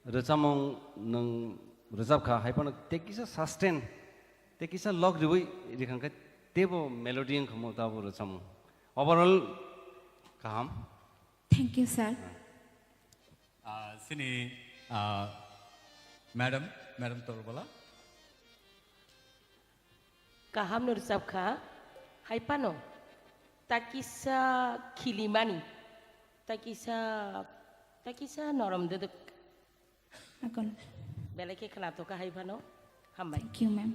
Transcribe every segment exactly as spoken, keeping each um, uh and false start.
Rwchapmung nwng rwchap kha, hai phano tei kisa sustain, tei kisa lok riwi rikhang khe teibo melody wng kha mo tabo rwchapmung. Overall kaham. Thank you, sir. Ah, sini, ah, madam, madam Torbala. Kaham no rwchap kha, hai phano takisa khilimani, takisa, takisa norom dwdwk. Akon. Belai khe khwnathok kha hai phano. Hambai. Thank you, ma'am.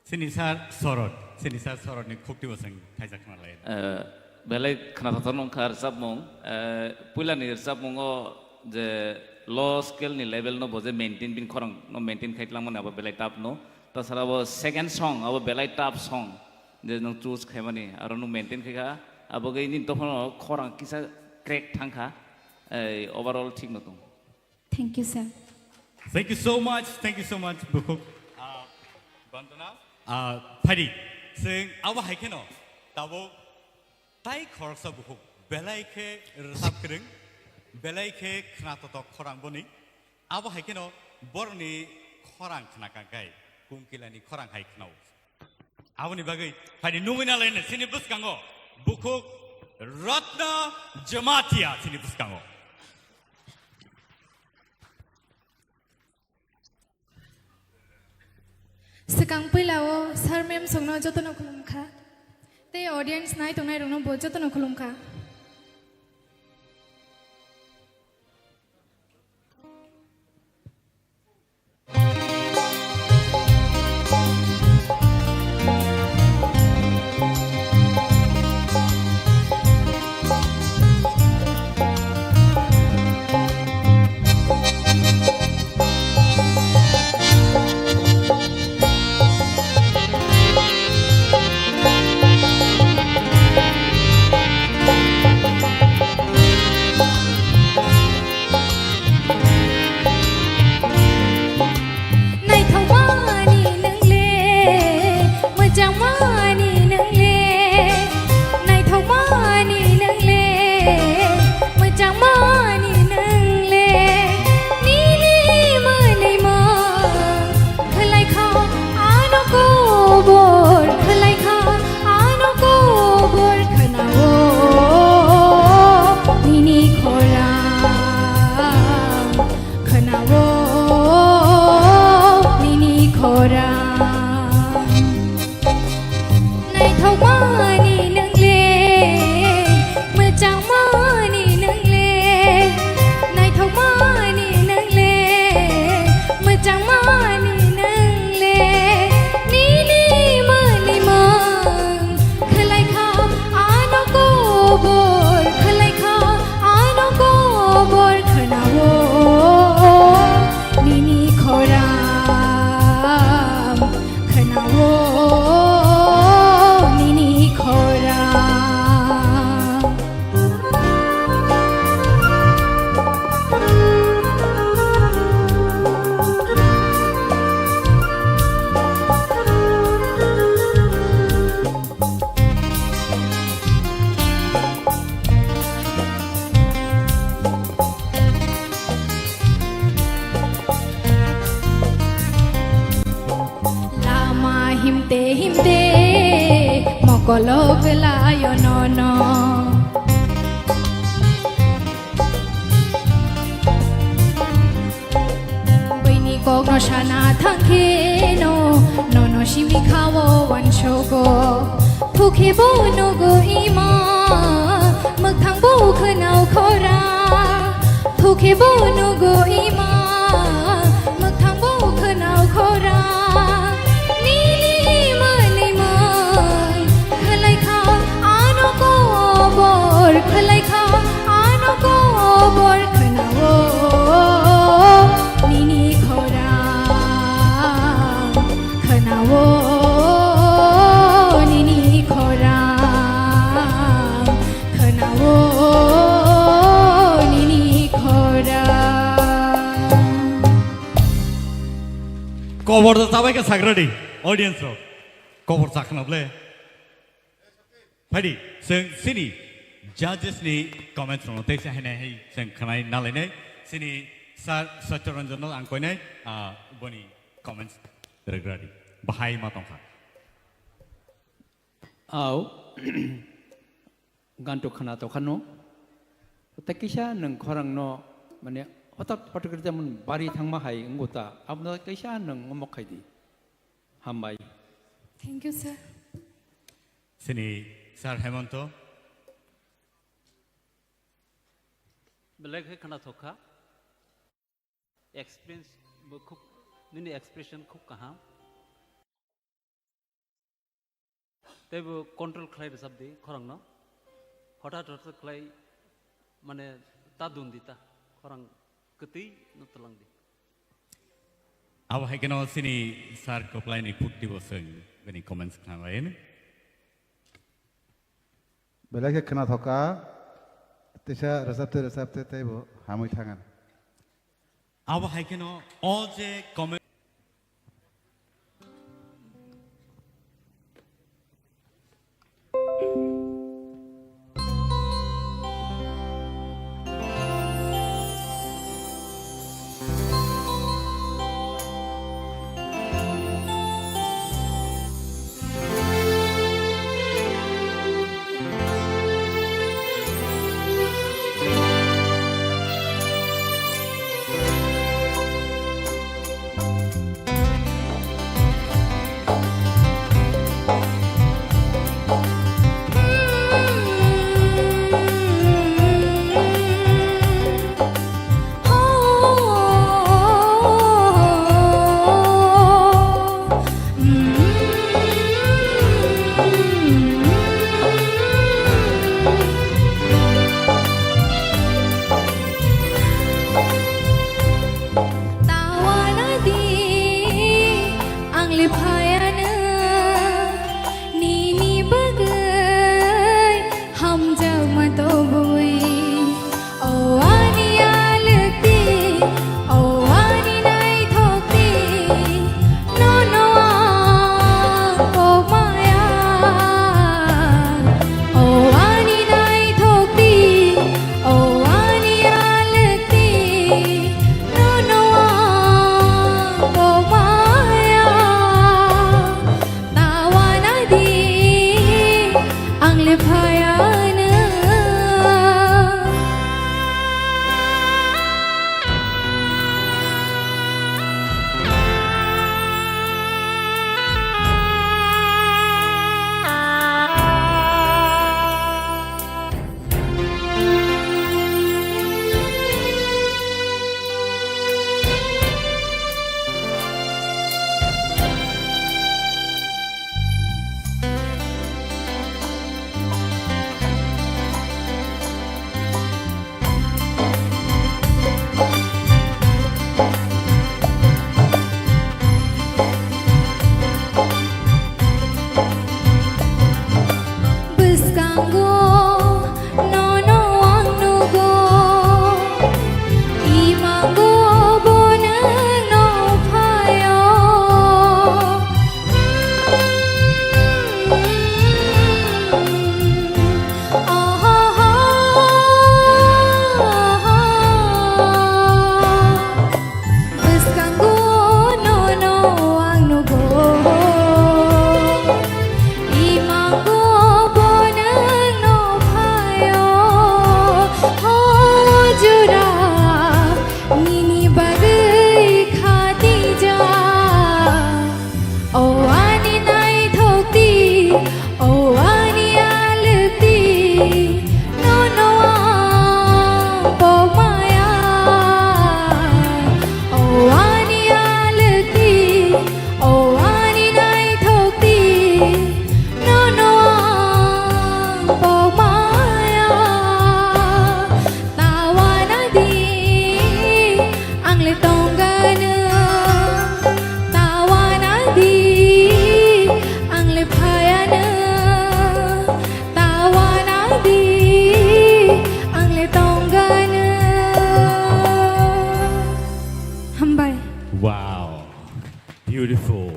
Sini sir Sorot, sini sir Sorot ni khukti bo chwng thaijak khna lai. Eh, belai khwnathok nung kha rwchapmung. Eh, puila ni rwchapmung o je low scale ni level no bo je maintain, bini khorang no maintain khai tlangmani abo belai tough no. Tasara bo second song, abo belai tough song. Je nung choose khaimani, aro nung maintain khai kha, abo gei nini dophano khorang kisa crack thang kha, ei, overall thik no tong. Thank you, sir. Thank you so much, thank you so much, bukhuk. Ah, Bandana. Ah, Phadi, chwng abo hai kheno, tabuk tai khoroksa bukhuk, belai khe rwchap kwrwng, belai khe khwnathok khorang boni. Abo hai kheno borokni khorang khna kha khe, Kungkilani khorang hai khna-o. Aboni bagwi phaidi nungwi na laino chini bwskango bukhuk Ratna Jamatia chini bwskango. Swkang puila o sir ma'am songno jotono khulum kha. Tei audience nai tongnai rokno bo jotono khulum kha. Naithokmani nwngle, mwchangmani nwngle, naithokmani nwngle, mwchangmani nwngle, nini mwnwi mung khwlaikha, ano kobor khwlaikha, ano kobor khwnao nini khorang. Khwnao nini khorang. Naithokmani nwngle, mwchangmani nwngle, naithokmani nwngle, mwchangmani nwngle, nini mwnwi mung khwlaikha, ano kobor khwlaikha, ano kobor khwnao nini khorang, khwnao nini khorang. Lama himte himte mokolo kwlaio nono. Buini kokno sana thangkheno, nono simi khao wansogo. Thukhe bo nugo ima, mwkhang bo khwnao khora. Thukhe bo nugo ima, mwkhang bo khwnao khora. Nini mwnwi mung khwlaikha, ano kobor khwlaikha, ano kobor khwnao nini khorang, khwnao nini khorang, khwnao nini khorang. Kobor da chabai khe sagradi, audience rok. Kobor chakhna ble. Phaidi, chwng chini judges ni comments rokno teisa hainai hai chwng khwnai nalainai. Chini Sir Satyaranjan no ang koinai, ah, boni comments regradi. Bahai ma tongkha. Au, ganto khana tokhano. Tei kisa nwng khorang no, mane, hotat hotat khe jemon bari thangma hai wngbo ta, abono kisa nwng omo khaidi. Hambai. Thank you, sir. Sini Sir Hemonto. Belai khe khwnathok kha. Experience bo khub, nini expression khub kaham. Tei bo control khlai rwchap di khorang no. Hothat hothat khlai mane ta dun di ta khorang kwtwi no twlang di. Abo hai kheno sini sir Koklai ni khukti bo swng bini comments khna lai. Belai khe khwnathok kha, teisa rwchapte rwchapte teibo hamwi thangan. Abo hai kheno o je comment. Tawana di ang le phayano nini bagwi hamjakma tobwi. O ani alwkti, o ani naithokti, nono ang kokmaya. O ani naithokti, o ani alwkti, nono ang kokmaya. Tawana di ang le phayano. Bwskango nono ang nugo, imango bo nwng no phaio. Bwskango nono ang nugo, imango bo nwng no phaio. O jora nini bagwi khatijak. O ani naithokti, o ani alwkti, nono ang kokmaya. O ani alwkti, o ani naithokti, nono ang kokmaya. Tawana di ang le tongano, tawana di ang le phayano, tawana di ang le tongano. Hambai. Wow, beautiful.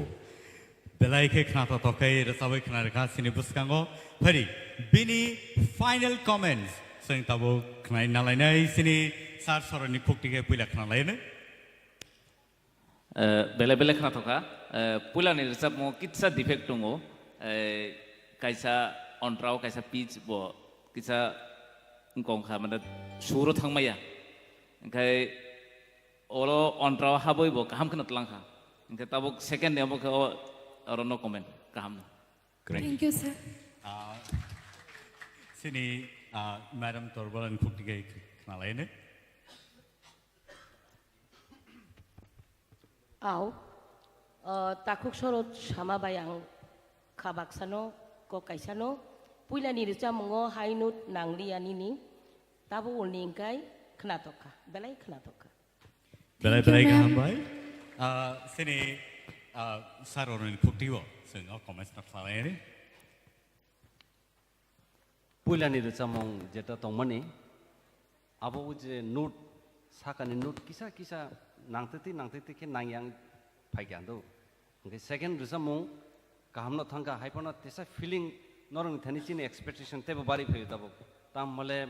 Belai khe khna tongthok khe rwchabwi khna rwkha sini bwskango. Phari bini final comments chwng tabuk khnai nalainai sini Sir Soroni khukti khe puila khna laino. Eh, belai belai khna thokha. Eh, puilani rwchapmo kitsa defect tongo. Eh, kaisa ontrao, kaisa pitch bo kisa wngkong kha, mane suro thangmaya. Hingkhai oro ontrao habwi bo kaham kheno tlang kha. Hingkhe tabuk second ni omo khe o, oro no comment. Kaham no. Great. Thank you, sir. Ah, sini, ah, Madam Torbolani khukti khe khna laino. Au, ah, takhuk sorot sama bai ang kha baksano, kok kaisano, puilani rwchapmungo high note nangliya nini, tabo ulni hingkhai khna tokha, belai khna tokha. Belai Thank you, belai ma'am. Kaham bai. Ah, sini, ah, Sir Soroni khukti o, sini o comments no khlai. Puilani rwchapmung jeta tongmani, abo o je note, sakani note kisa kisa nangtwi twi nangtwi twi khe nangyang phaikha do. Hingkhe second rwchapmung kaham no thangkha, hai phano tesa feeling norokni thani chini expectation teibo bari phaio tabuk. Tam hole,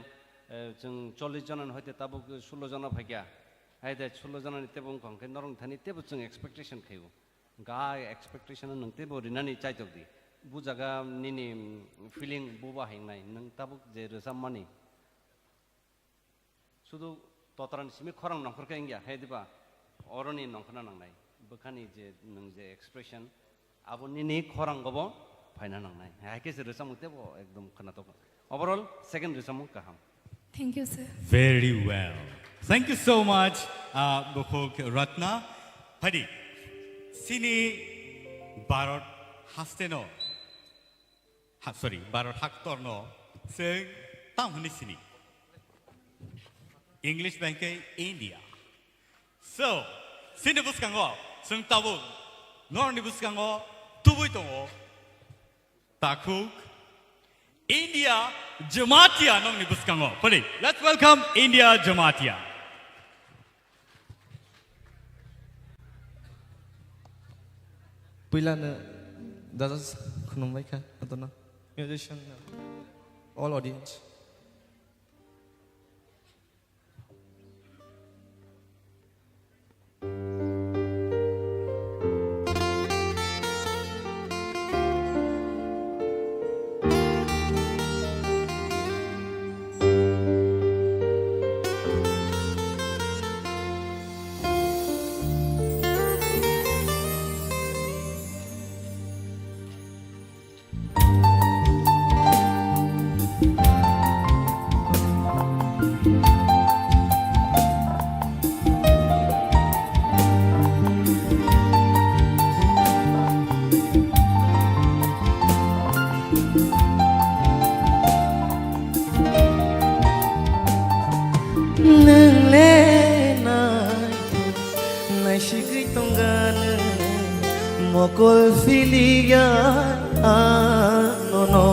eh, chwng chollish jona ni hoite tabuk sullo jona phaikha. Hai de sullo jona ni teibo wngkha, hingkhe norokni thani teibo chwng expectation khaio. Ga expectation no nwng teibo rinani chaitok di. Bu jaga nini, mm, feeling buba hingnai, nwng tabuk je rwchapmani. Sudu totrani simi khorang nongkhor khe wngya, he diba? Oroni nongkhorna nangnai. Bwkhani je nwng je expression, abo nini khorang gobo phaina nangnai. Hai khe se rwchapmung teibo ekdom khwnatok. Overall, second rwchapmung kaham. Thank you, sir. Very well. Thank you so much, uh, Bukhuk Ratna. Phadi, sini Bharat hasteno, ha, sorry, Bharat haktorno chwng tam hwnwi sini. English bai khe India. So, sini bwskango chwng tabuk norokni bwskango tubui tongo. Takhuk, India Jamatia nokni bwskango. Pwdi, let's welcome India Jamatia. Puilano judges khulumbaikha, adono musician no, all audience. Nwng le naithok, naisigwi tongga nwng, mokol philiya anono.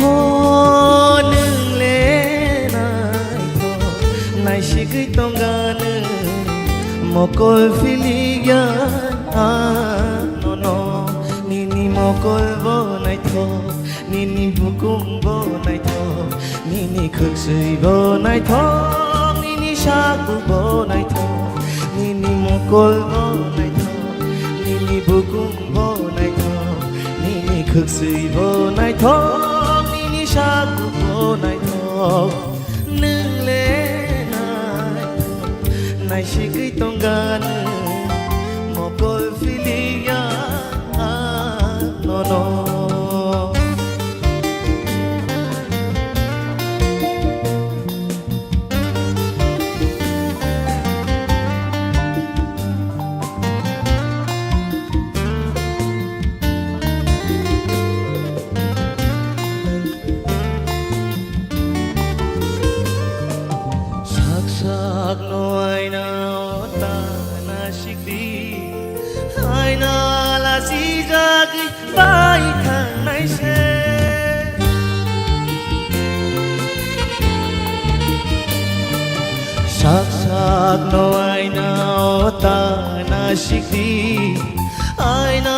Ho nwng le naithok, naisigwi tongga nwng, mokol philiya anono. Nini mokol bo naithok, nini bukum bo naithok, nini khwksui bo naithok, nini saku bo naithok, nini mokol bo naithok, nini bukum bo naithok, nini khwksui bo naithok, nini saku bo naithok. Nwng le naithok, naisigwi tongga nwng, mokol philiya anono. Sak sak no aina o ta na sikdi, aina la sijagwi bai thangnai se. Sak sak no aina o ta na sikdi, aina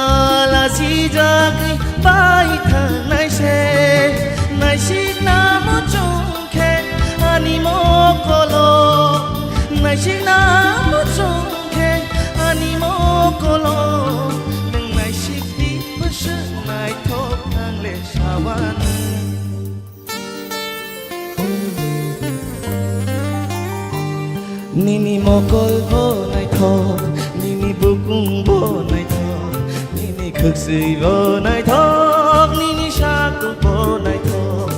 la sijagwi bai thangnai se. Naisik Naisik na muchung khe ani mokolo, nwng naisik di bwswk naithok ang le sawan. Nini mokol bo naithok, nini bukung bo naithok, nini khwksui bo naithok, nini saku bo naithok,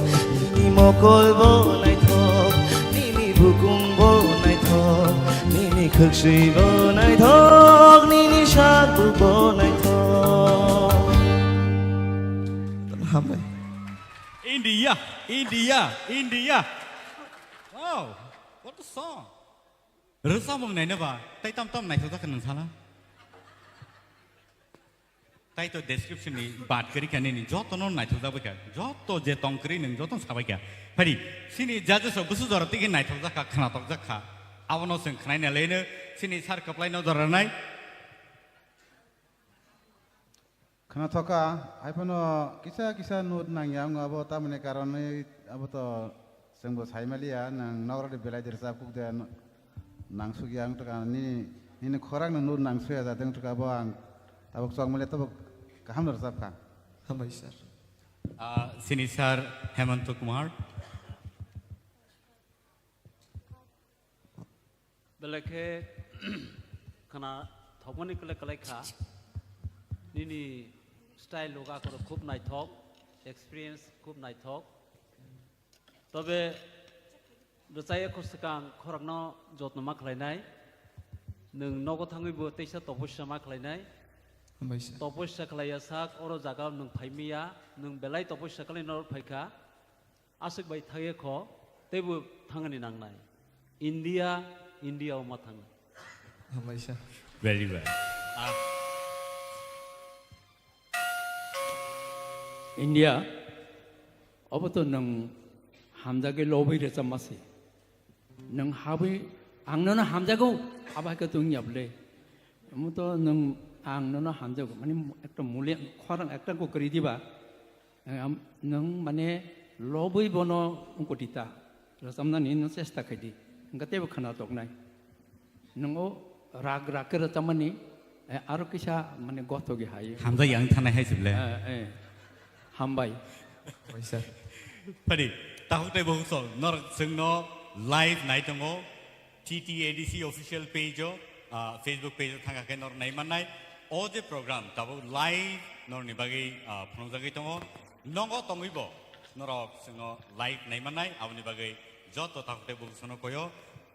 nini mokol bo naithok, nini bukung bo naithok, nini khwksui bo naithok, nini saku bo naithok. Hambai. India, India, India. Wow, what a song. Rwchapmung naina ba, tai tam tam naithok jak kha nwng sala. Tai to description ni bat kwrwi kha nini joto no naithok jak bai kha. Joto je tong kwrwi nwng joto no sabai kha. Phari, sini judges rok bwswk jora tigi naithok jak kha, khwnatok jak kha. Abono chwng khwnai na le no, sini sir kwplai no jora nai. Khwnathok kha, hai phano kisa kisa note nangya wngo abo tamoni karonwi abo to chwngbo sai maliya, nwng nokrok de belai de rwchap kuk de no-, nangsuk ya wngtwkha, nini, nini khorang no note nangsuya jate wngtwkha abo ang tabuk chok maliya tabuk kaham no rwchap kha. Hambai sir. Ah, sini sir Hemanta Kumar. Belai khe khwna thokmani kwlai kwlai kha. Nini style loga khoro khub naithok, experience khub naithok. Tobe rwchaya kho swkang khorokno jotno ma khlainai. Nwng nogo thangwi bo teisa topossa ma khlainai. Hambai sir. Topossa khlaiya sak oro jaga nwng phaimiya, nwng belai topossa khlai norok phaikha. Aswk bai thangya kho, teibo thangani nangnai. India, India o ma thangnai. Hambai sir. Very well. Ah. India, obo to nwng hamjagwi lobwi rwchapma se. Nwng habwi ang nono hamjago, abo hai khe to wngya bwle. Omo to nwng ang nono hamjago, mane ekta muli khorang ekta ko kwrwi diba. Ang, am, nwng mane lobwi bono wngkoti ta, rwchapnani no chesta khai di, hwnkhe teibo khwnathoknai. Nwng o rag rag khe rwchapmani, eh, aro kisa mane gothogwi hai. Hamjak yang thanai hai se bwle. Eh, eh. Hambai. Hambai sir. Phadi, takhuk tei bukhuk song, norok chwngno live nai tongo. T T A D C official page o, ah, Facebook page o thangkha khe norok nai mannai. O je program tabuk live norokni bagwi, ah, phunukjagwi tongo. Nogo tongwi bo norok chwngno live nai mannai, aboni bagwi joto takhuk tei bukhuk songno koyo.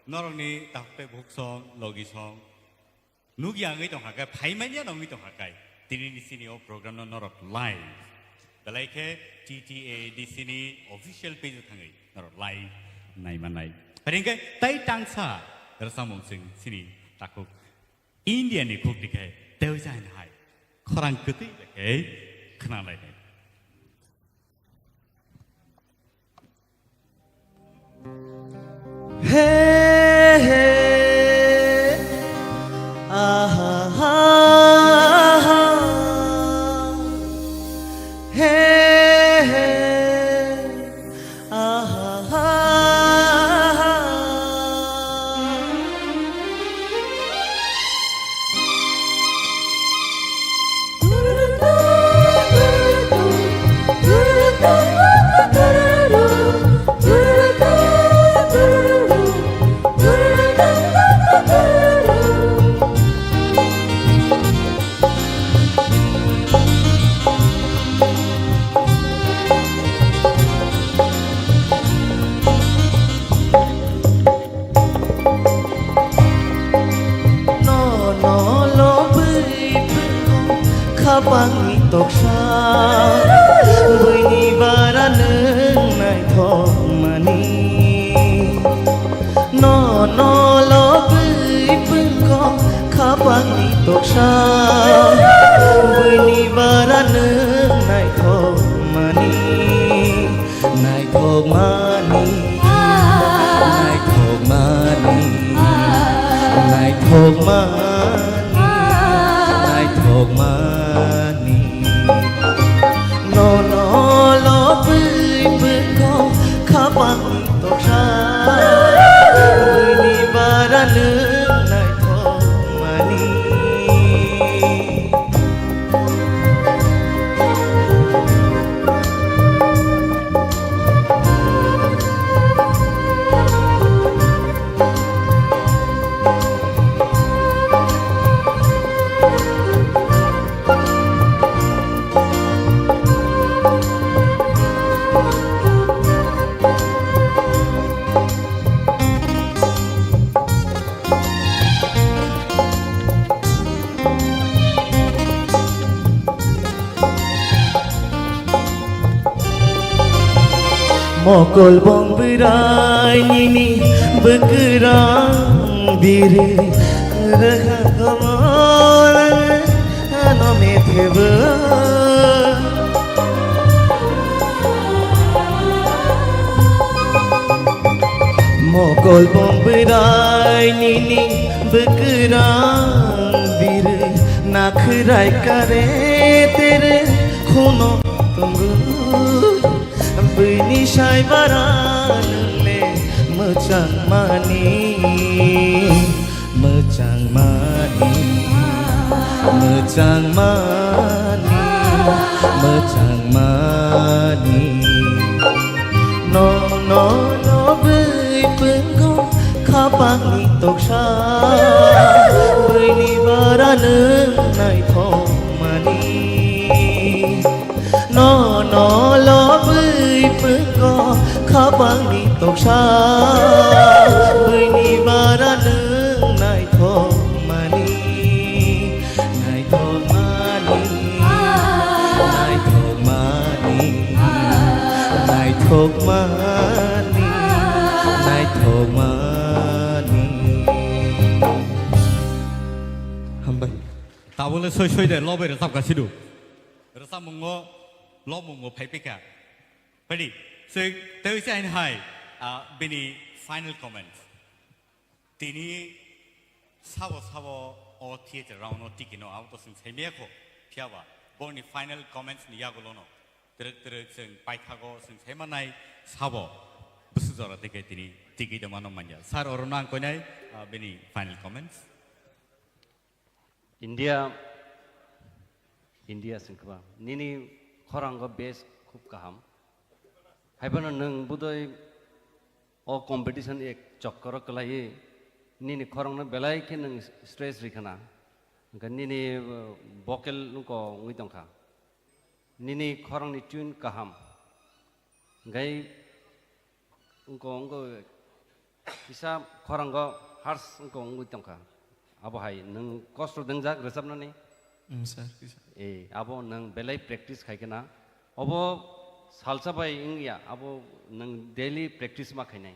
Norokni takhuk tei bukhuk song, logi song, nukya wngwi tongkha khe, phaimanya no wngwi tongkha khe, tini ni sini o program no norok live belai khe T T A D C ni official page o thangwi norok live nai mannai. Phari hwnkhe tai tangsa rwchapmung chwng sini takhuk India ni khuk tikhe tei jain hai khorang kwtwi bai khe khwnalainai. He, he, aha, ha, ha. He, he, aha, ha, ha. Nono lobwi phwrwng khapangni toksa, buini bara nwng naithokmani. Nono lobwi phwrwng khapangni toksa, buini bara nwng naithokmani. Naithokmani, naithokmani, naithokmani, naithokmani. Nono lobwi bwkho khapang toksa, buini bara nwng Mokol bong bwrai nini bwkrang biri rwkha komor ano methebo. Mokol bong bwrai nini bwkrang biri nakhrai kare tere khuno tongo. Bini sai bara nungle mwchang mani, mwchang mani, mwchang mani, mwchang mani. No, no, no, bui punggo khapangni toksa, buini bara nung naithok mani. No, no, lobwi punggo khapangni toksa, buini bara nung naithok mani, naithok mani, naithok mani, naithok mani, naithok mani. Hambai. Tabole soi soi de lobai rwchapkha sidu. Rwchapmungo, lobmungo phaiphikha. Phaidi, se, tei se aini hai, ah, bini final comments. Tini sabo sabo o theater round o tiki no abo to swng saimaya kho, phiyaba boni final comments ni yagulo no twrwk twrwk swng paithago swng saimanai sabo bwswk jora tike tini tiki de mano manya. Sir, oro no ang koinai, ah, bini final comments. India, India sengkha nini khorango best khub kaham. Haiphano nwng budoi o competition ek chokkoro kwlaiwi nini khorangno belai khe nwng stress rikhana. Hwnkhe nini, uh, vocal wngko wngwi tongkha. Nini khorangni tune kaham. Hwnkhe wngko, wngko kisa khorango harsh wngko wngwi tongkha. Abo hai nwng kosto dwngjak rwchapnani? Mm, sir, kisa. Eh, abo nwng belai practice khai khena. Obo salsa bai wngya, abo nwng daily practice ma khainai.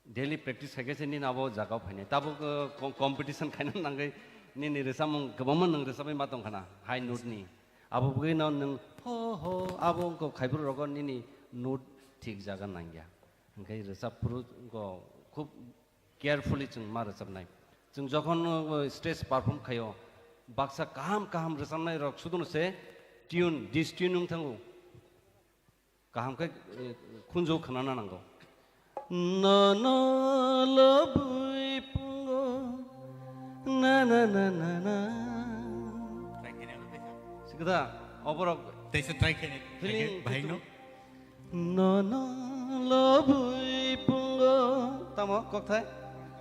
Daily practice khai khe se nini abo jagao phainai. Tabuk, uh, co-, competition khaina nangwi nini rwchapmung kwbangma nwng rwchapwi ma tongkhana, high note ni. Abo bwgwino nwng ho ho abo wngkha khaibruk rogo nini note thik jaga nangya. Hwnkhe rwchap phuru wngkha khub carefully chwng ma rwchapnai. Chwng jokhon, uh, stage perform khaio, baksa kaham kaham rwchapnai rok sudono se tune, dis tune wng thango. Kaham khe, eh, khunju khnana nango. Nono lobwi pungo, na, na, na, na, na. Sikda, oborok Teisa try khe ni, feeling bahai no. Nono lobwi pungo. Tamo, kokthai?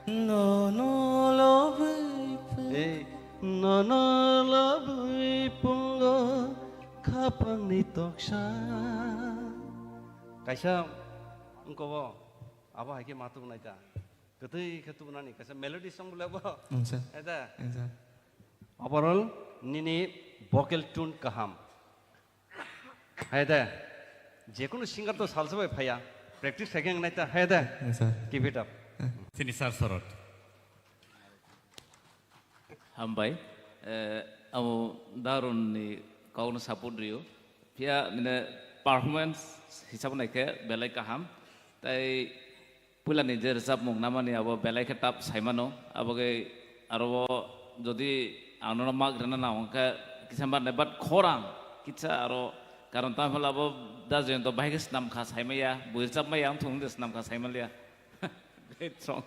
Nono lobwi pungo. Eh, nono lobwi pungo. Khapangni toksa. Kaisa wngkobo, abo hai khe ma tubunai ta. Kwtwi khe tubunani kaisa melody song bole bo. Wngsa. Eta. Wngsa. Overall, nini vocal tune kaham. Hai de. Jekunu singer to salsa bai phaya. Practice khai khe wngnai ta. Hai de. Wngsa. Keep it up. Chini sir Sorot. Hambai. Eh, amo Darun ni kok no support rio. Phiya nini performance hisab nai khe belai kaham. Tai puila ni je rwchapmung namani abo belai khe tough saimano. Abo khe aro jodi ang nono mak rwna nang khe kisa bar nai, but khorang kisa aro karon tamo abo da Jayanta bahai khe snam kha saimaya, bui rwchapmaya ang thung de snam kha saimaliya. Great song.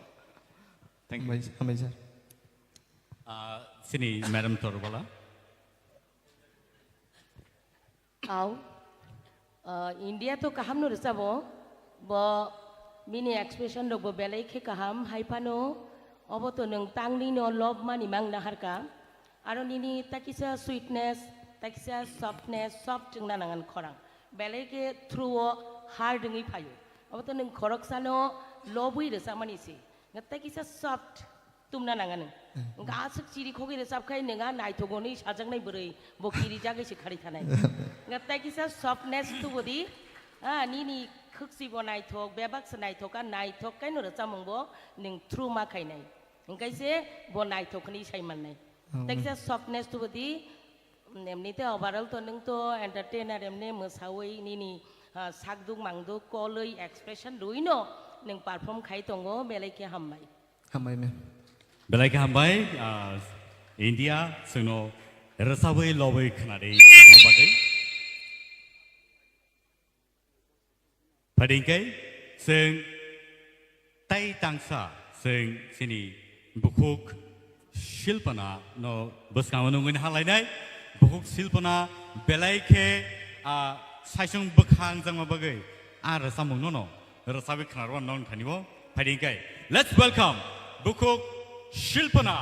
Thank you. Hambai, hambai sir. Ah, chini Madam Torbala. Au. Ah, India to kaham no rwchabo. Bo bini expression rok bo belai khe kaham. Hai phano obo to nwng tangni no love mani mang naharka. Aro nini takisa sweetness, takisa softness, soft wngna nangan khorang. Belai khe through o hard wngwi phaio. Obo to nwng khoroksano lobwi rwchapmani se. Nga takisa soft tumna nanga nwng. Nga aswk chiri khogwi rwchap khai nwng a naithok hwnwi sajaknai bwrwi bo kirijagwi se khari thanai. Nga takisa softness tubudi, ah, nini Khwksi bo naithok, bebak se naithok, a naithok kaino rwchapmung bo nwng through ma khainai. Hwnkhe se bo naithok hwnwi sai mannai. Oh. Teksa softness tubu di, emni te overall to nwng to entertainer, emni mwsawi nini, ah, sakduk mangduk kolwi expression rwino nwng perform khai tongo, belai khe hambai. Hambai ma'am. Belai khe hambai, ah, India, chwngno rwchabwi lobwi khwnadi bagwi. Phaidi hwnkhe chwng tai tangsa chwng chini bukhuk Shilpana no bwskango nungwi halainai. Bukhuk Shilpana belai khe, ah, saichung bwkha wngjakma bagwi a rwchapmung no no rwchabwi khwnarwo nong thani o. Phaidi hwnkhe let's welcome bukhuk Shilpana.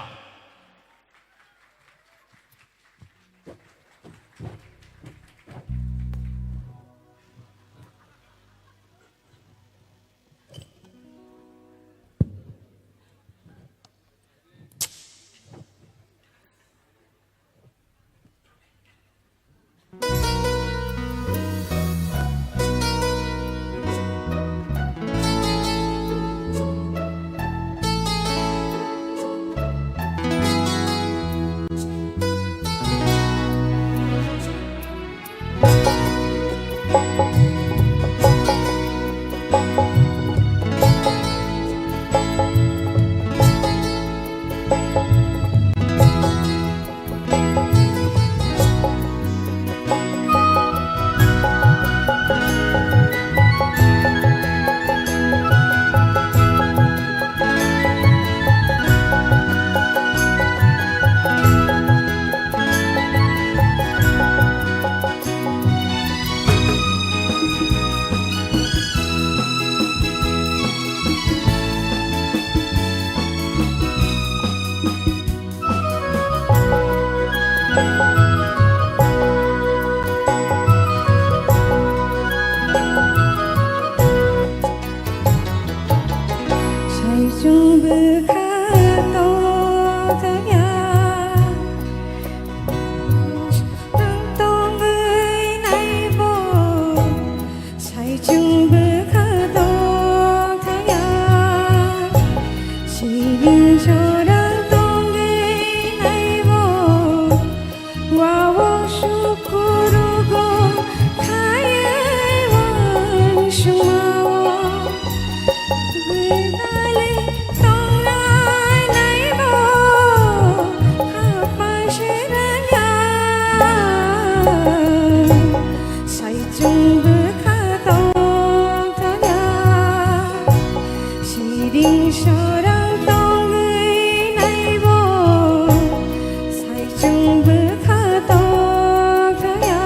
Saichung bwkha tongthaya, tongwi naibo. Saichung bwkha tongthaya, siring jorang tongwi naibo, wao sukurugo khaiwi wansukmao. Bwdali tongnai naibo, khapang se rwngya. Saichung bwkha tongthaya, siring sorang tongwi naibo, saichung bwkha tongthaya.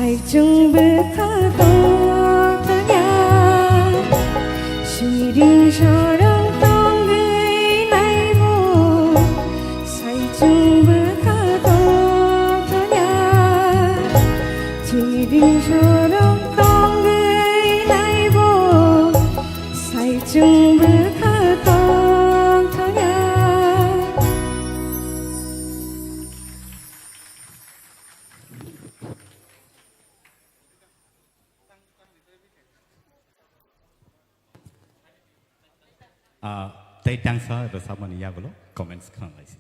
Saichung bwkha tongthokya, siring sorong tongwi naibo. Saichung bwkha tongthokya, siring sorong tongwi naibo. Saichung bwkha tongthokya. Ah, tei tangsa rwchapmani yagulo comments khna laisi.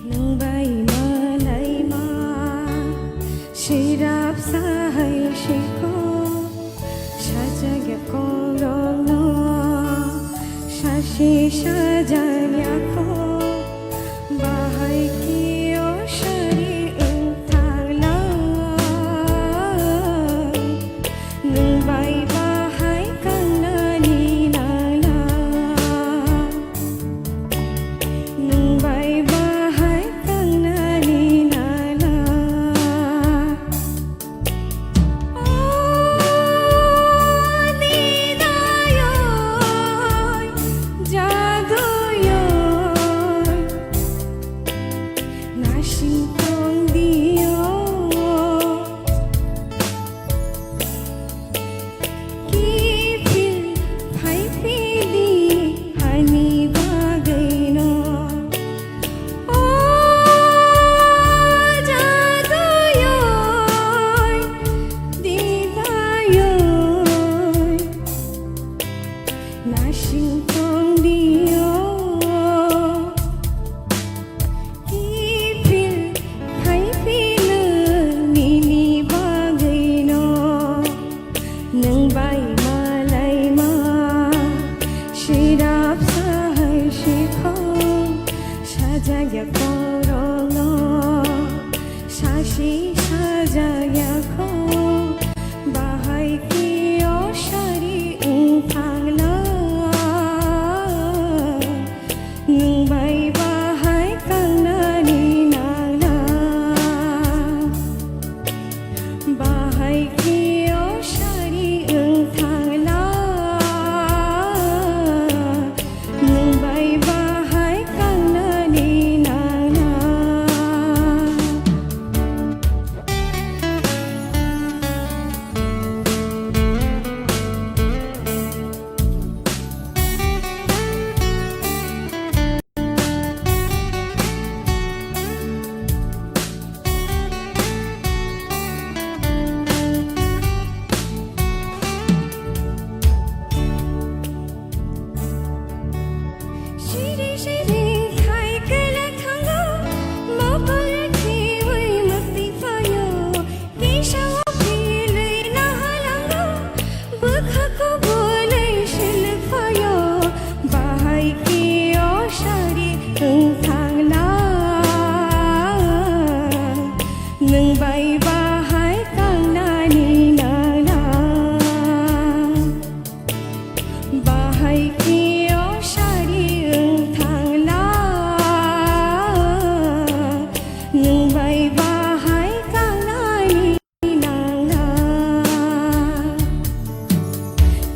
Nwng bai malaima, sirap sahai sikho, sajagya kokrokno, sasi sajagya kho, bahai khe o sari wng thanglai. Nwng bai bahai kangnani nangla. Nwng bai bahai kangnani nangla. O nidayoi, jaduyoi, nasing tongdio. Kiphil phaiphili hani bagwino. O jaduyoi, didayoi, nasing tongdio. Kiphil phaiphino nini bagwino. Nwng bai malaima, sirap sahai sikho, sajagya kokrokno, sasi sajagya kho, bahai khe o sari wng thangla. Nwng bai bahai kangnani nangla, bahai khe o sari wng thangla. Nwng bai bahai kangnani nangla. Siri siri khai kwlai thango, mokol khiwi mwktwi phaio. Kisa o philwi nahalango, bwkha kubulwi silwi phaio, bahai khe o sari wng thangla. Nwng bai bahai kangnani nangla. Bahai khe o sari wng thangla, nwng bai bahai kangnani nangla.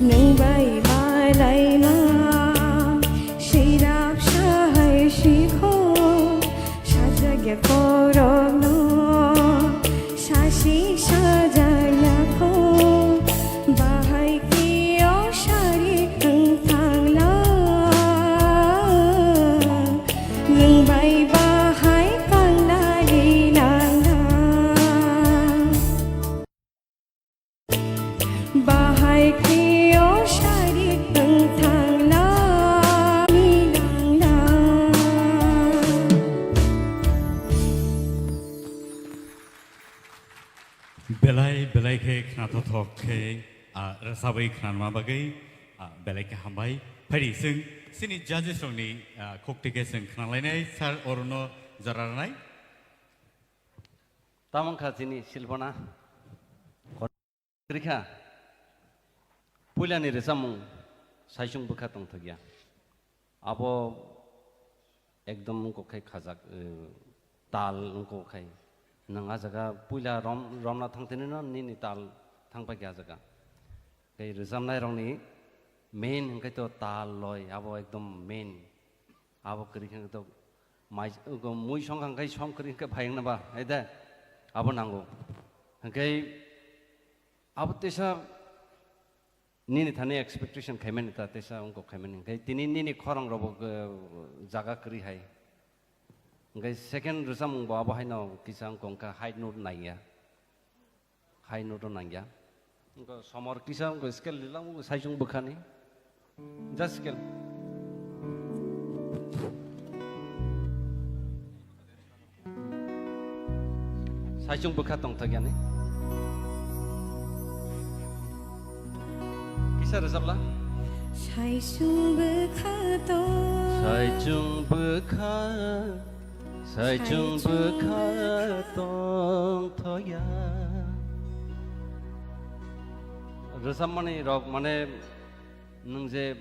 Nwng bai malaima, sirap sahai sikho, sajagya kokrokno, sasi sajagya kho, bahai khe o sari wng thangla. Nwng bai bahai Belai belai khe khnathok khe, ah, rwchabwi khnanma bagwi, ah, belai khe hambai. Phaidi chwng chini judges rokni, ah, khukti khe chwng khnalainai sir orono jora rwnai. Tamo wngkha chini Silpana. Kwrwikha. Puilani rwchapmung saichung bwkha tongthokya. Abo ekdom wngkok khai khajak, eh, tal wngkok khai. Nwng a jaga puila rom-, romna thangtini no nini tal thangpaikha a jaga. Tei rwchapnairokni main hwnkhe to tal loi, abo ekdom main. Abo kwrwi khe to mai, mui song kha hwnkhe song kwrwi hwnkhe phai wngna ba, hai de? Abo nango. Hwnkhe abo teisa nini thani expectation khaimani ta, teisa wngkok khaimani. Hwnkhe tini nini khorang robo, eh, jaga kwrwi hai. Hwnkhe second rwchapmung bo abo haino kisa wngkok, wngkha high note nangya. High note o nangya. Wngkha somor kisa wngkha scale lilang wngkha saichung bwkhani. Just scale. Saichung bwkha tongthok yani. Kisa rwchapla. Saichung bwkha to. Saichung bwkha. Saichung bwkha tongthokya. Rwchapmani rok mane nwng je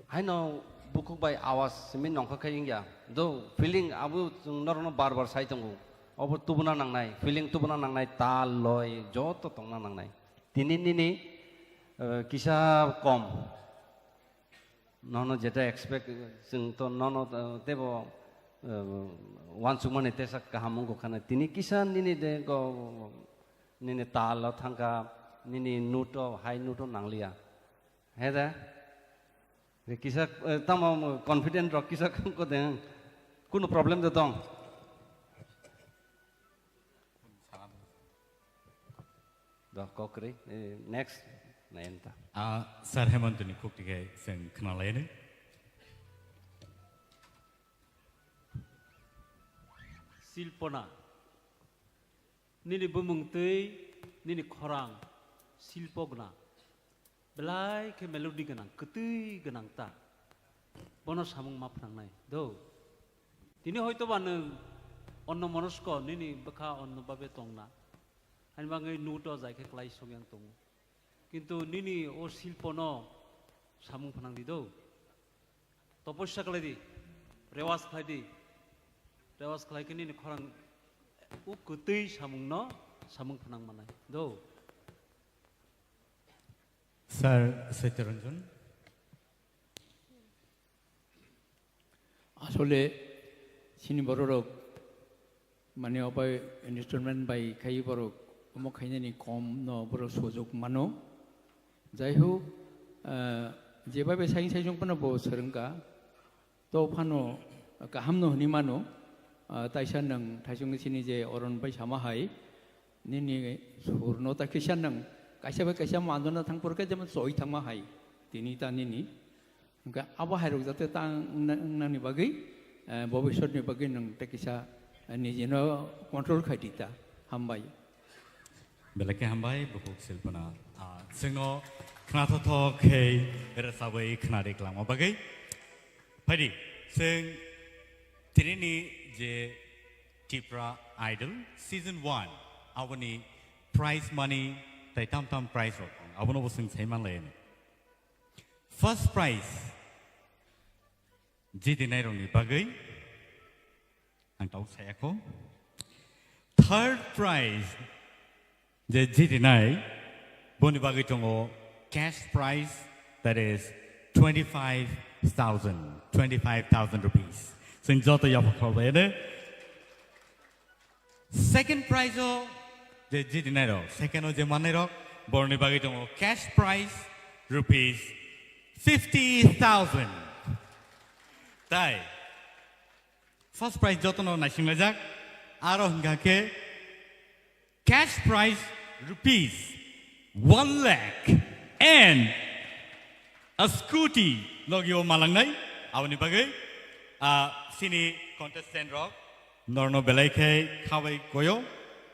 haino bukhuk bai awas simi nongkha khe wngya. Do feeling abo chwng norokno bar bar sai tongo. Obo tubuna nangnai, feeling tubuna nangnai, tal loi joto tongna nangnai. Tini nini, eh, kisa kom. Nono jeta expect, chwng to nono, eh, tebo, eh, uansukmani tesa kaham wngkha na. Tini kisa nini de go, nini tal o thangkha, nini note o, high note o nangliya. He de? De kisa, eh, tamo confident rok kisa ko de. Kuno problem de tong? Do, kok kwrwi. Eh, next, nayan ta. Ah, Sir Hemantoni khukti khe chwng khwnalaini. Silpona. Nini bumung twi, nini khorang, silpo gwnang. Belai khe melody gwnang, kwtwi gwnang ta. Bono samung ma phnangnai, do. Tini hoito ba nwng onno monosko, nini bwkha onno babe tongna. Ani bagwi note o jai khe klai sokyang tongo. Kintu nini o silpono samung phnang di do. Toposya khlai di, rewas khlai di. Rewas khlai khe nini khorang o kwtwi samungno samung phnang manai do. Sir Saitya Ranjan. Asole chini bororok mane obai instrument bai khai borok omo khainani kom no borok sojok mano. Jai hok, ah, jebai bai saing saijong phano bo swrwngkha. To phano kaham no hwnwi mano, ah, taisa nwng thaisungni sini je oron bai sama hai, nini sur no ta kisa nwng kaisa bai kaisa mandona thang por khe jemon choi thangma hai, tini ta nini. Hwnkhe abo hai rok jate ta wngna-, wngnani bagwi, eh, bobiswtni bagwi nwng ta kisa, eh, nijino control khai di ta. Hambai. Belai khe hambai, bukhuk silpona. Ah, chwngno khnathokthok khe rwchabwi khna ri kwlangma bagwi. Phaidi, chwng tinini je Tipra Idol Season one, aboni prize money tei tam tam prize rok, abono bo chwng sai manlai ani. First prize, jitinairokni bagwi ang tabuk saya kho. Third prize je jitinai, boni bagwi tongo cash prize, that is twenty-five thousand, twenty-five thousand rupees. Chwng joto yapha kholbai de. Second prize o je jitinairok, second o je mannairok, borni bagwi tongo cash prize rupees fifty thousand. Tai first prize jotono naisinglaijak, aro hwnkha khe cash prize rupees one lakh and a scooty logio malangnai, aboni bagwi, ah, sini contestant rok norno belai khe khabai koyo,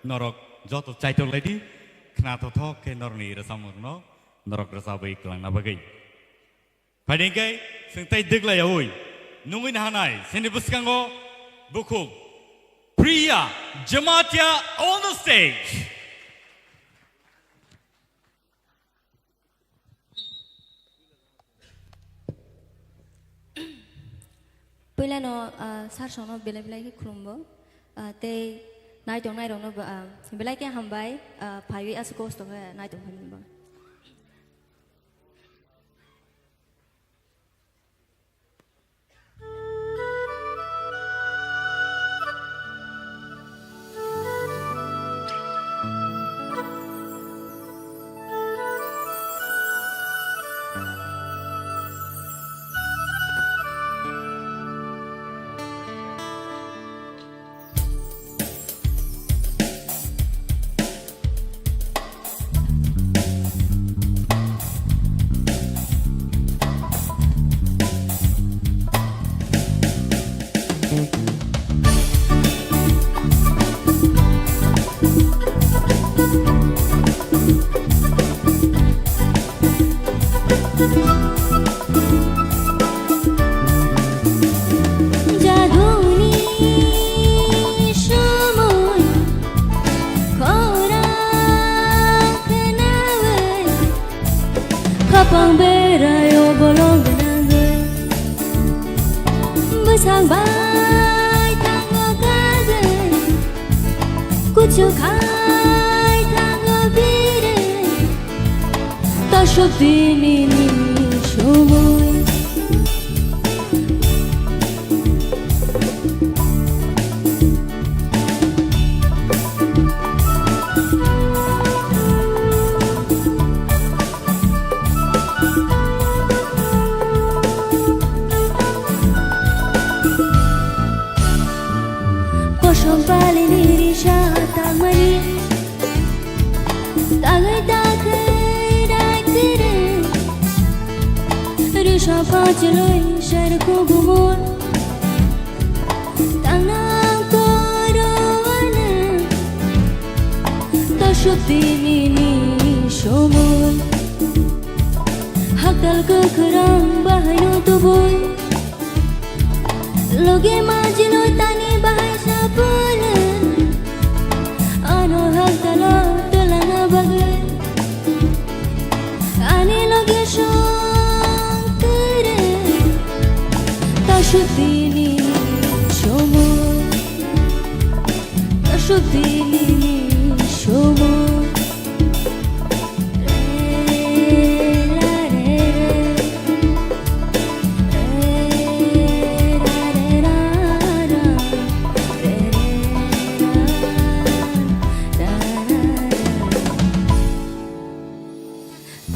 norok joto chaitok laidi. khna thothok khe norokni rwchapmung rokno norok rwchapwi kwlangna bagwi. Phaidi hwnkhe chwng tei dwglaiyaui nungwi nahanai chini bwskango bukhuk Priya Jamatia on the stage. Puilano, ah, sir songno belai belai khe khulumbo, ah, tei naitong nairokno bo, ah, belai khe hambai, ah, phaiwi aswk kosto khe naitong phaimani bo. Jaduni somoi khorang khnawi, khapang berai o bolong gwnangwi. Bwsang bai thango kagwi, kuchuk hai thango birwi. Tosuk dinini somoi. Kosom palini risa tangmani. Tagai tagai dai kiri, risa pachloi sar kugumon. Tangnang koro wane, tosuk dinini somoi. Haktal kwkhwrang bahaino tubui. Logi majilo tani bahai sapule. Ano haktalo tolana bagwi. Ani logi song kere. Tasuk dinini somoi. Tasuk dinini somoi.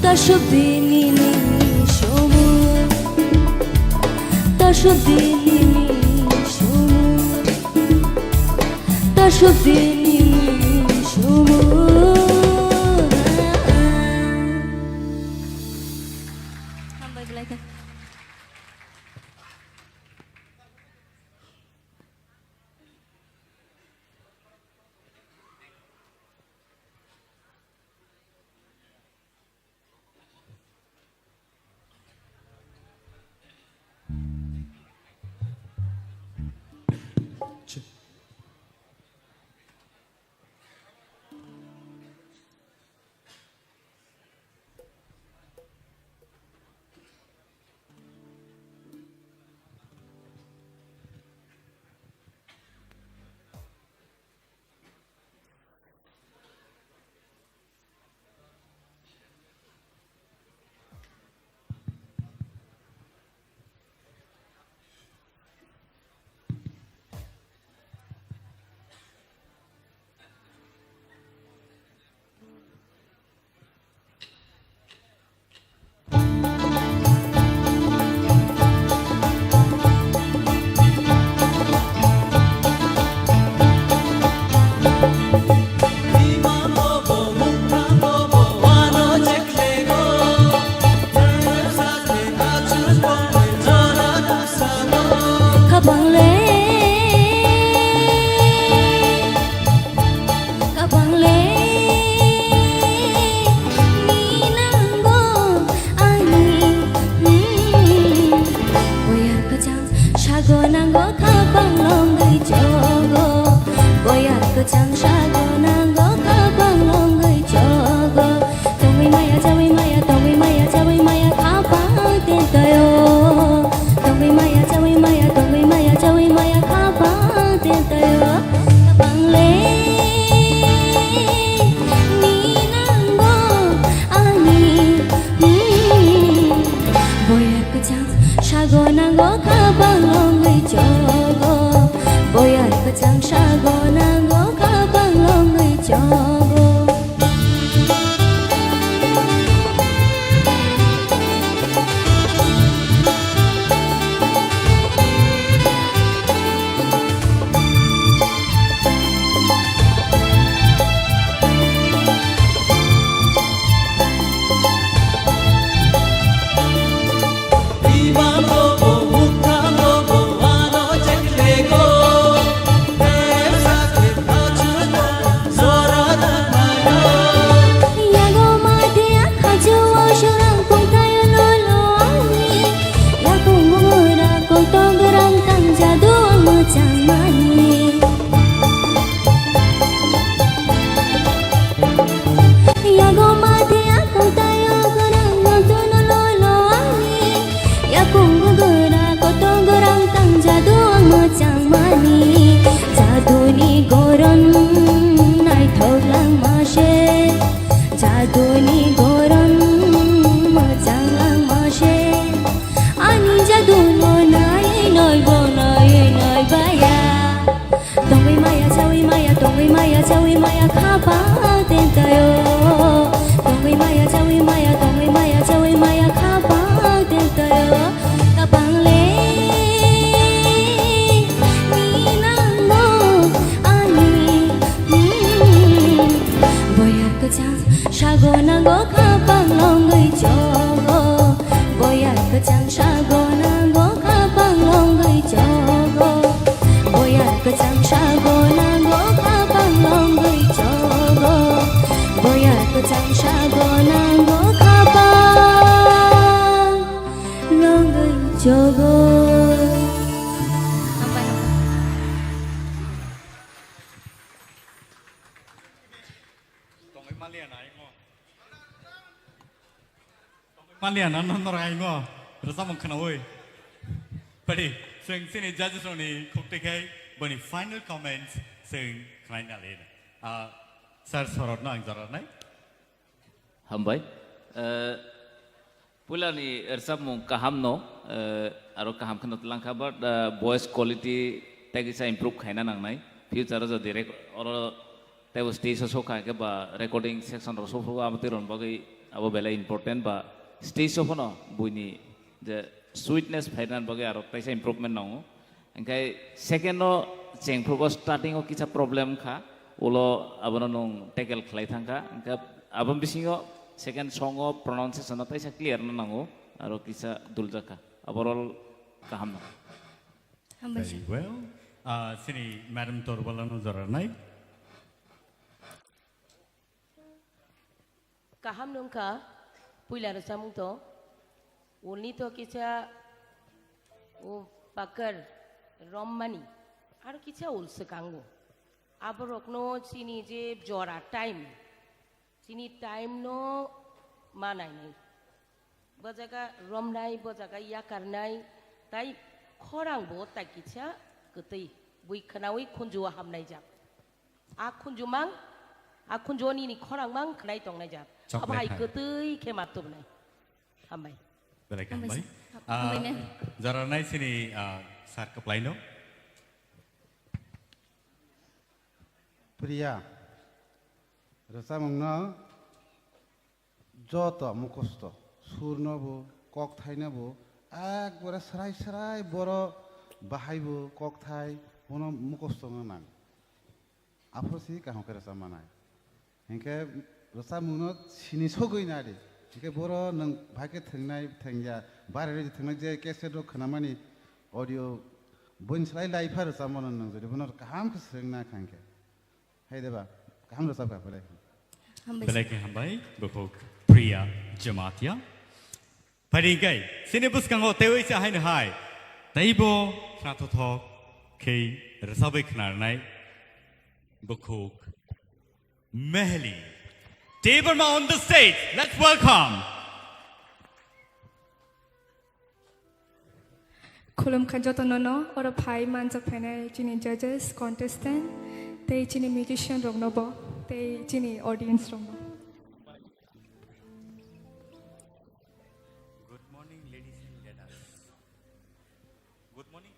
Tasuk dinini somoi, tasuk dinini somoi, tasuk dinini somoi. Hambai belai khe. Chawi maya khapang tentayo. Tongwi maya, chawi maya, tongwi maya, chawi maya khapang tentayo. Kapang le ni nangno ani, hmm. Boyar kwchang sago nango khapang longwi chogo. Boyar kwchang sago nango khapang longwi chogo. Boyar kwchang sago nango khapang longwi chogo. Boyar kwchang sago nango khapang longwi chogo. Tongwi maliya nai mo. Maliya na, no, no, rai mo. Rwchapmung khwnawi. Pari, chwng chini judges rokni khukti khai boni final comments chwng khwnai nali. Ah, sir, sorotno ang jora nai. Hambai. Eh, puilani rwchapmung kaham no, eh, aro kaham kheno twlang kha, but, eh, voice quality tei kisa improve khaina nangnai. Future o jodi rek-, oro teibo stage o sokha khe ba recording section rok sokha, abo twi rokni bagwi abo belai important ba stage o phano buini je sweetness phaina bagwi aro teisa improvement nango. Hingkhe second o chengphrugo starting o kisa problem kha, ulo abono nwng tackle khlai thangkha. Hingkhe aboni bisingo second song o pronunciation no teisa clear no nango, aro kisa duljak kha. Overall kaham no. Hambai sir. Very well. Ah, chini Madam Torbala no jora nai. Kaham nungkha, puila rwchapmung to, ulni to kisa, o pakar rommani, aro kisa ul swkango. Aborokno chini je jora time, chini time no manai nai. Bo jaga romnai, bo jaga yakarnai, tai khorang bo tai kisa kwtwi, bui khwnawi khunju o hamnai jak. A khunju mang, a khunju o nini khorang mang khwnai tongnai jak. Chocolate hai hai. Kwtwi khe ma tubnai. Hambai. Belai khe hambai. Hambai sir. Ah, hambai ma'am. Jora nai chini, ah, sir kwplai no. Priya, rwchapmung no joto mukhosto, sur no bo, kokthai no bo, ekbare srai srai boro bahai bo, kokthai bono mukhosto wngna nang. Aphuru si kaham khe rwchap manai. Hinkhe rwchapmung no sini sogwi nadi. Hinkhe boro nwng bahai khe thwngnai, thwngya, bare rwi thwngnai je cassette rok khwnamani audio boin slai lai pha rwchapmano nwng jodi bono kaham khe swrwngna kha hinkhe. Hai deba, kaham rwchapkha belai. Hambai. Belai khe hambai, bukhuk Priya Jamatia. Phaidi hinkhe, chini bwskango teiwi se haino hai, teibo khnathothok khe rwchapwi khnarnai bukhuk Mehli Debbarma on the stage. Let's welcome. Khulumkha jotono no, oro phai manjak phainai chini judges, contestant, tei chini musician rokno bo, tei chini audience rokno. Good morning, ladies and gentlemen. Good morning.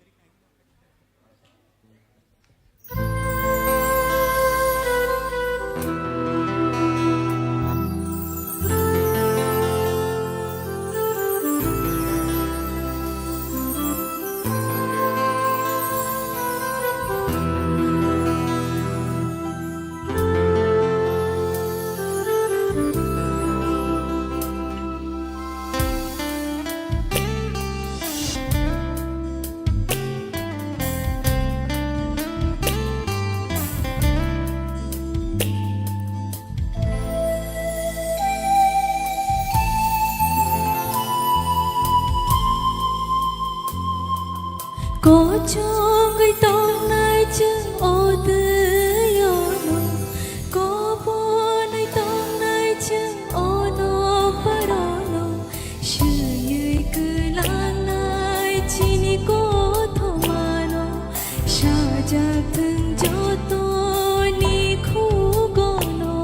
Kochongwi tongnai chwng o twi-ono, koponwi tongnai chwng ono pharono, swiwi kwlangnai chini kothomano, sajak thwng jotoni khugono.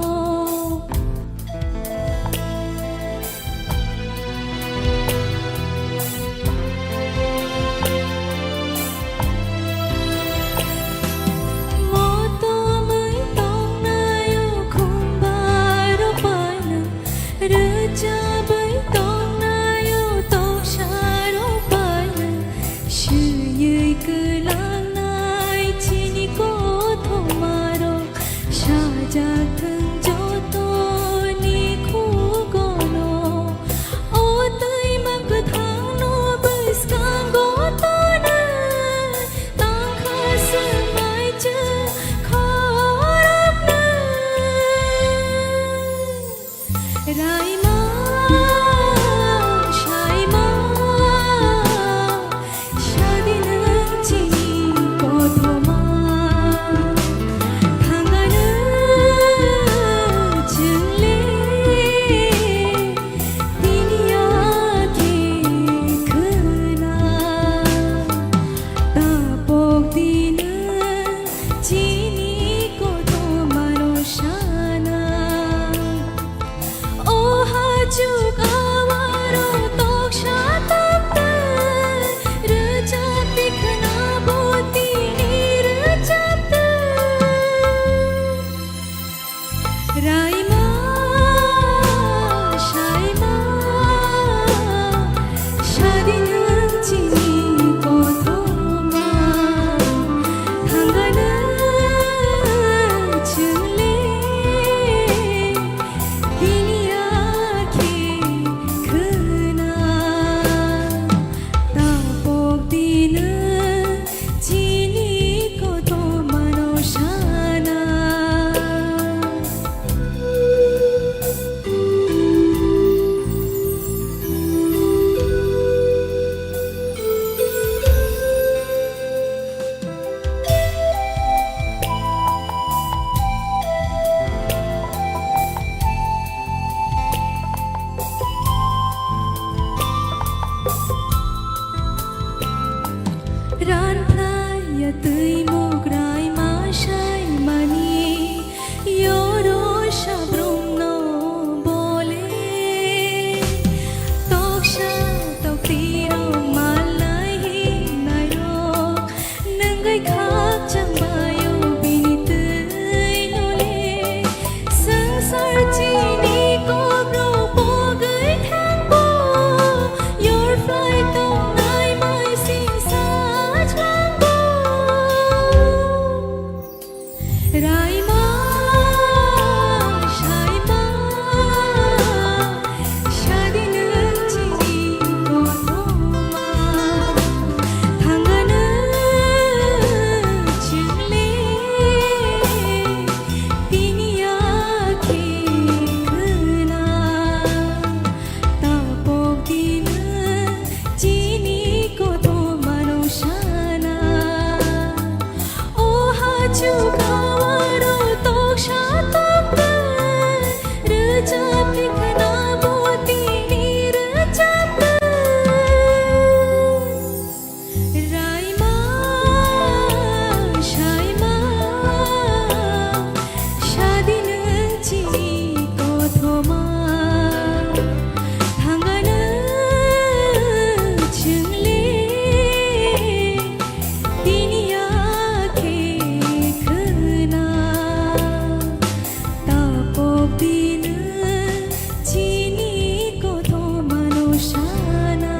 Raima, saima, sadi nwng chini kothoma. Thangano chwngle tini ya khe khwna. Tapok dino chini kothomano sana. O hachukha aro toksa tokto, rwchapni khwnabo tini rwchapto. Raima, saima, sadi nwng chini kothoma. Thangano chwngle tini ya khe khwna. Tapok dino chini kothomano sana.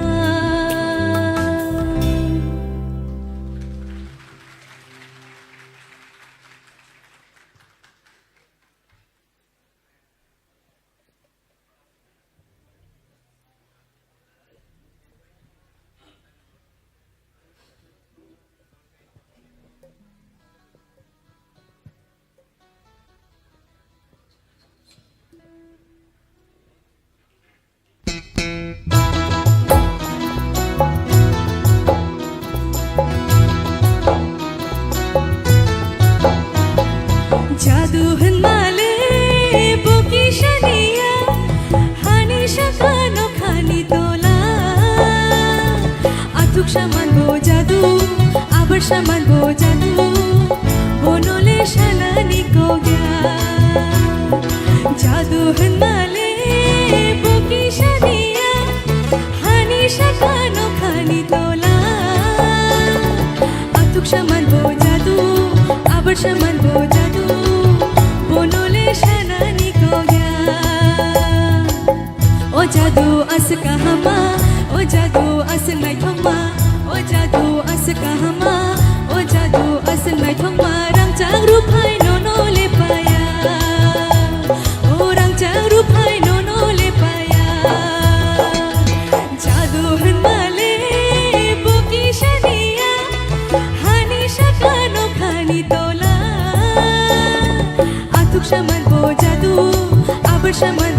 Jadu hwnmale bo kisa niya, hani saka nokhani tola. Athuk saman bo jadu, abar saman bo jadu, bono le sanani kok ya. Jadu hwnmale bo kisa niya, hani saka nokhani tola. Athuk saman bo jadu, abar saman bo jadu, bono le sanani kok ya. O jadu aswk kahama, o jadu aswk naithokma, o jadu aswk kahama, o jadu aswk naithokma, rangchak ruphai nono le paya. O rangchak ruphai nono le paya. Jadu hwnmale bo kisa niya, hani saka nokhani tola. Athuk saman bo jadu, abar saman